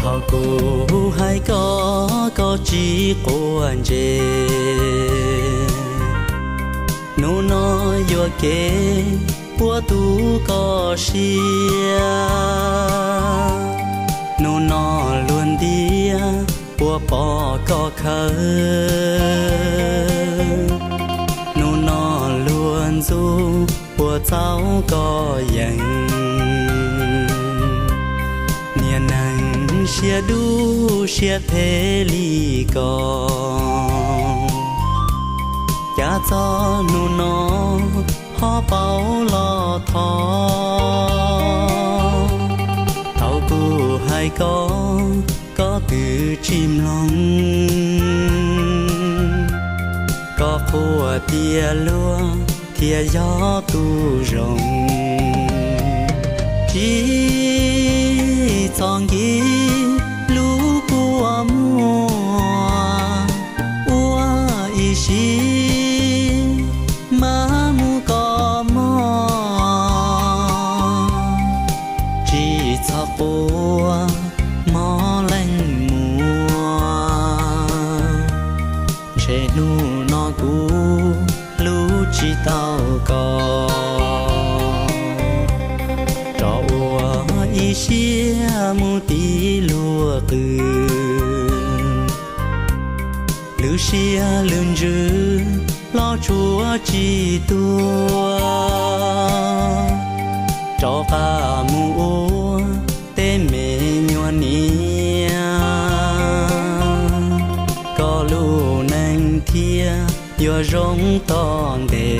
Thaum kuv hais koj, koj tsis quav ntsej. Hnub no yuam kev puas tu koj siab. Hnub no luag ntiab puas pom koj khawv. Hnub no luag ntxub puas txaus koj yeem. Niag neeg siab dub siab phem li ko, cas txog hnub no ho paub los thov. Thaum kuv hais koj, koj twb tsis mloog. Koj qhuas tias luag thiaj yog tus zoo. Tsis txhob nkim lub kua muag, ua ib sim mas mus kos mog. Tsis txhob quaj, mob leej muag, ntshe hnub no kuv hlub tsis tau koj. Rov ua ib siab mus tiv luag qw, lwm siab lwm ntsws los tshuav tsis tuag. Rov qab mus ua tej me nyuam niam, koj lub neej thiaj yuav zoo tom ntej.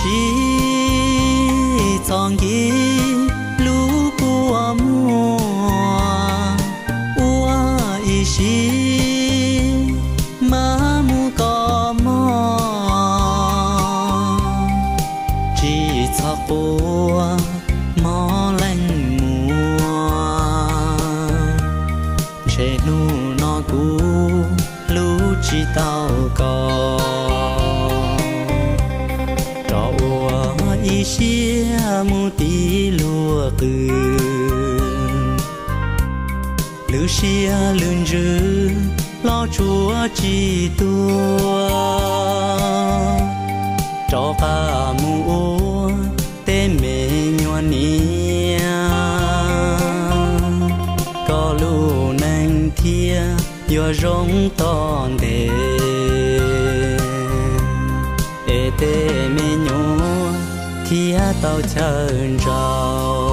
Tsis txhob nkim lub kua muag, ua ib sim mas mus kos mog. Tsis txhob quaj, mob leej muag, ntshe hnub no kuv hlub tsis tau koj. Rov ua ib siab mus tiv luag qw, lwm siab lwm ntsws los tshuav tsis tuag. Rov qab mus ua tej me nyuam niam, koj lub neej thiaj yuav zoo tom ntej. Es tej me nyuam thiaj tau chaw ntsau.